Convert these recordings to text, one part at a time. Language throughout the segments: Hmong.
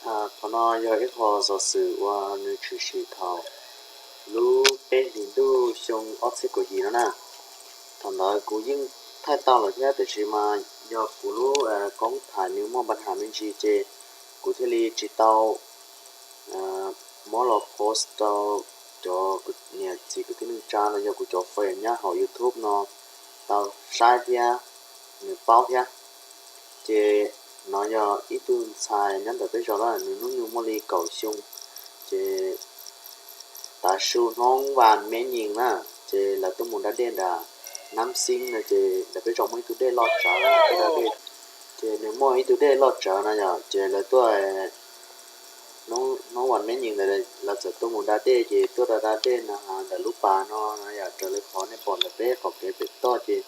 Qhov no yog ib qho xov xwm uas nws tshwm sim thaum lub peb hlis ntuj xyoo ob txhiab kaum yim no na. Thaum ntawd kuv yeej thaij tau lawm thiab, tiam sis mas yog kuv lub koob thaij nws muaj npa nham me ntsis ces kuv thiaj li tsis tau muab los post rau cov niam txiv kwv tij neej tsa los yog kuv cov fans nyob hauv YouTube no tau saib thiab nws paub thiab. Ces no yog ib tug ntxhais nyob ntawm peb zos na, nws hnub nyoog muaj li kaum xyoo. Ces tav su hnub vas me nyim na, ces lawv tuaj mus da dej nram Nam Xim no, ces ntawm peb zos muaj ib tug dej loj tsawv, tuaj da dej. Ces nws muaj ib tug dej loj tsawv no yom, ces lawv tuaj hnub vas me nyim ntawd lawv txawm tuaj mus da dej, ces tuaj da da dej no ntawm lub pas no no yom, raws li qhov nej pom ntawm peb qaum kev pem toj ces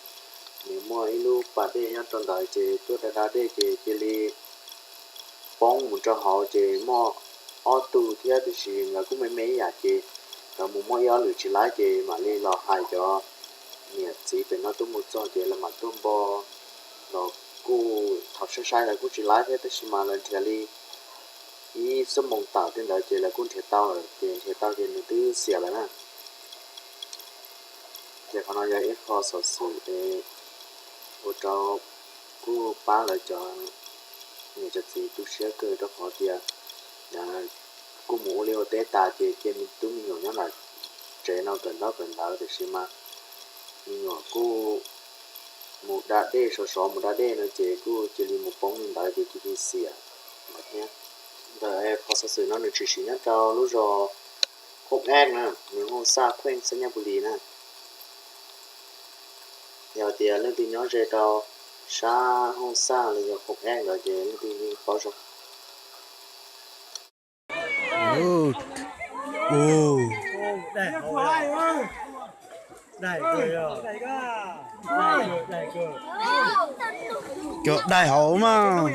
nws muaj ib lub pas dej nyob rau ntawd, ces tuaj da da dej ces cia li poob mus rau hauv ces muaj ob tug thiab, tiam sis nkawd kuj me me ib yam ces nkawd mus muaj ib ob lwm tsis laib ces mam li los hais cov niam txiv pem no tuaj mus txog ces lawv mam tuaj npo los kuj thaum saib saib lawv kuj tsis laib thiab, tab sis mas lawv nrhiav li ib xuab moos tawm tej ntawd ces lawv kuj nrhiav tau lawm, ces nrhiav tau ces nws twb xiam lawm na. Ces qhov no yog ib qho xov xwm es ua rau kuj pab lawv cov niam cov txiv tu siab kawg rau qhov tias kuj mus ua liaj ua teb tas ces cia me tub me nyuam nyob nram tsev no kawm ntaub kawm ntawv, tiam sis mas me nyuam kuj mus da dej, sov sov mus da dej no ces kuj cia li mus poob li ntawd ces cia li xiam lawm thiab. Ntawm qhov xov xwm no nws tshwm sim nyob rau lub zos Khoob Eeb na, nws Hooj Xaj, Kheej, Xab Nyaj Pus Lis na. Yog tias leej twg nyob ze rau sab Hooj Xaj los yog Khoob Eeb ntawd ces leej twg yeej paub zoo. Cov daig hauv mas.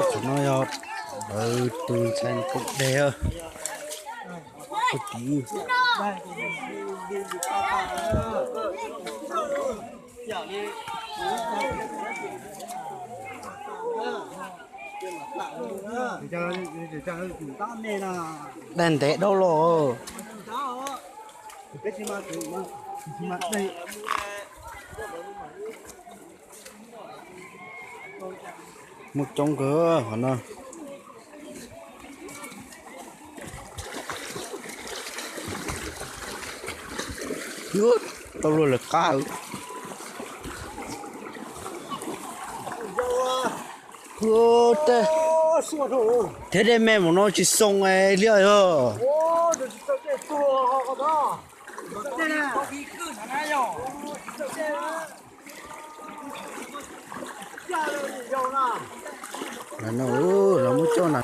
Qhov no yog lawv tus ntxhais poob dej. Daig ntev dhau los. Muaj coob kawg qhov no. Tau luag lawv qab. Thiab dej me mus no tsis xoo li yog. Lawv muab coj na.